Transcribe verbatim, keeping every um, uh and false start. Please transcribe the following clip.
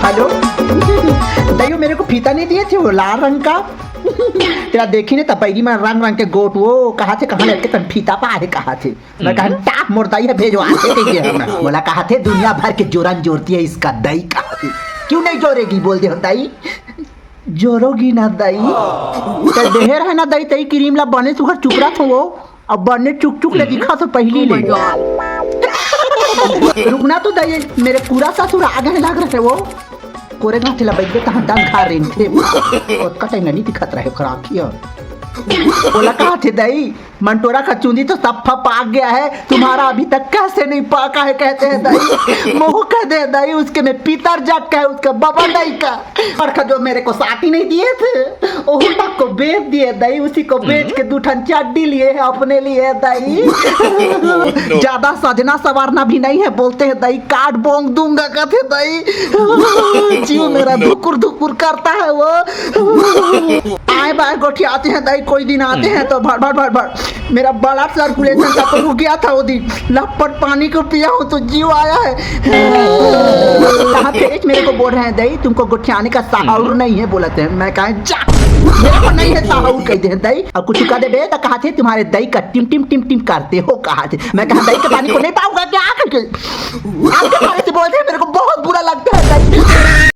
Hello, दई, वो मेरे को फीता नहीं दिए थे, वो लाल रंग का। तेला देखी ने, त बइरी मन रंग रंग के गोठ, वो कहा थे, कहाँ लटके तन फीता पा है, कहा थे। मैं कहा, "टाप, मोर दई ह भेजवा दे," कहिके हम। बोला, कहा थे, "दुनिया भर के जोरन जोरती है इसका दई," कहा थे। "क्यों नहीं जोरेगी?" बोल दे, "दई, जोरोगी ना दई।" त देहे रहे ना दई, तई क्रीम ला बने सुघर चुपरा थो वो। अब बने चुक चुक ले दिखा तो पहली ले। रुकना तो दई, मेरे पूरा ससुर आ गए लग रहे वो। कोरे गांठे ला बैठ गए, तहां दस घा रेंग थे। ओतका टाइम नहीं दिखत रहे, खराब किया। बोला, कहा थे दई, मंटोरा का चूंदी तो सफ्फा पाक गया है, तुम्हारा अभी तक कैसे नहीं पाका है, कहते हैं दई। मोह कह दे दई, उसके में पितर जग का है, उसका बाबा दई का। और का जो मेरे को साटी नहीं दिए थे, ओहू तक को बेच दिए दई, उसी को बेच के दू ठन चड्डी लिए है अपने लिए दई। ज्यादा सजना संवारना भी नहीं है, बोलते हैं दई, काट बोंग दूंगा, कहते दई। जीव मेरा धुकुर धुकुर करता है वो। आए बार गोठियाते हैं दई, कोई दिन आते हैं तो भड़ भड़ भड़ भड़। मेरा blood circulation का तो रुक गया था वो दिन, लपट पानी को पिया हूँ तो जीव आया है। कहाँ थे मेरे को बोल रहे हैं दई, तुमको गोठियाने का साहूर नहीं है, बोलते हैं। मैं कहा, जा, मेरे को नहीं है साहूर, कह दे दई। अब कुछ कह दे बे, तो कहा थे तुम्हारे दई का टिम टिम टिम टिम करते हो, कहा थे। मैं कहा, दई के पानी को नहीं पाऊंगा क्या करके? आपके बारे से बोलते हैं, मेरे को बहुत बुरा लगता